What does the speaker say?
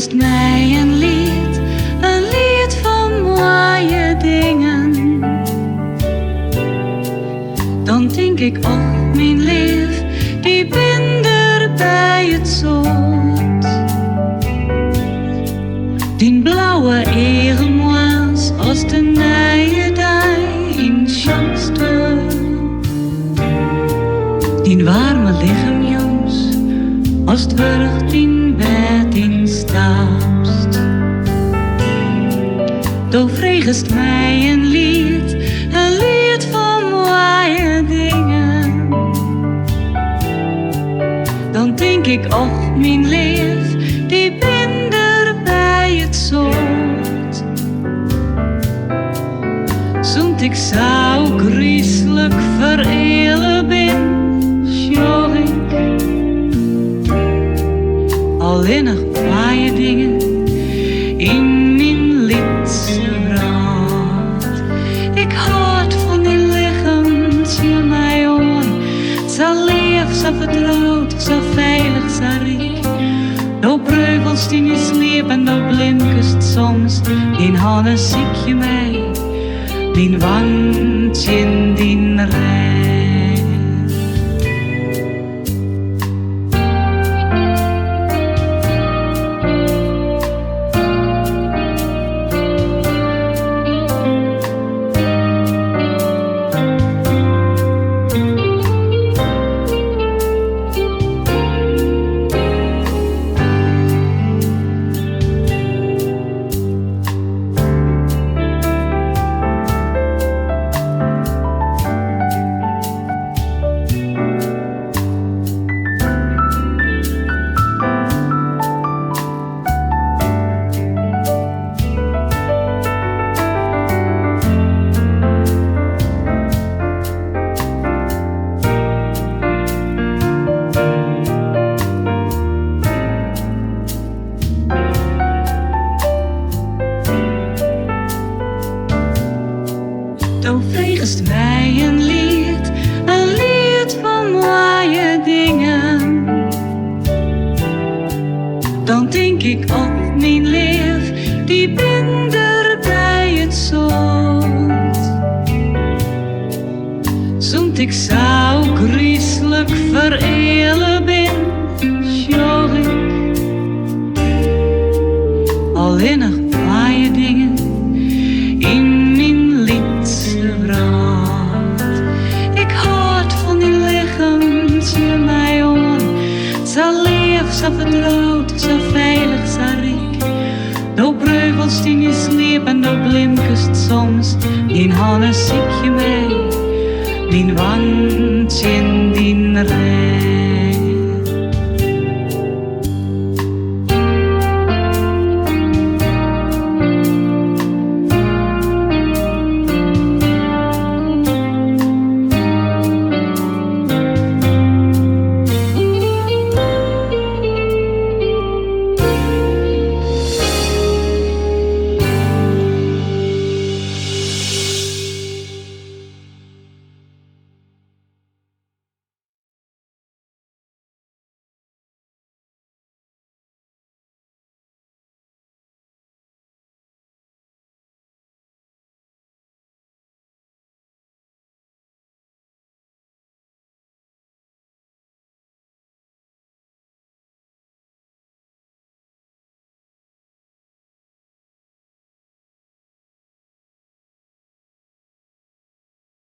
fregest my in liet, in liet fan moaie dingen. Dan tink ik, och myn leaf, dy binne der by it soad. Dyn blauwe eagen moarns as de nije dei ynsjochst. Dyn waarme lichem jûns ast wurch dyn bêd ynstapst. Do fregest my in liet, in liet fan moaie dingen. Dan tink ik, och myn leaf, dy binne der by it soad. Sûnt ik sa ôfgryslik fereale bin, sjoch ik allinnich moaie dingen yn myn lytse wrâld. Ik hâld fan dyn lichem tsjin my oan, sa leaf, sa fertroud, sa feilich, sa ryk. Do preuvelst yn dyn sliep en do blimkest soms, dyn hannen sykje my, myn wang tsjin dyn rêch. Do fregest my in liet, in liet fan moaie dingen. Dan tink ik, och myn leaf, dy binne der by it soad. Sûnt ik sa ôfgryslik fereale bin, sjoch ik allinnich moaie dingen yn myn lytse wrâld. Ik hâld fan dyn lichem tsjin my oan, sa leaf, sa fertroud, sa feilich, sa ryk. Do preuvelst yn dyn sliep en do blimkest soms, dyn hannen sykje my, myn wang tsjin dyn rêch.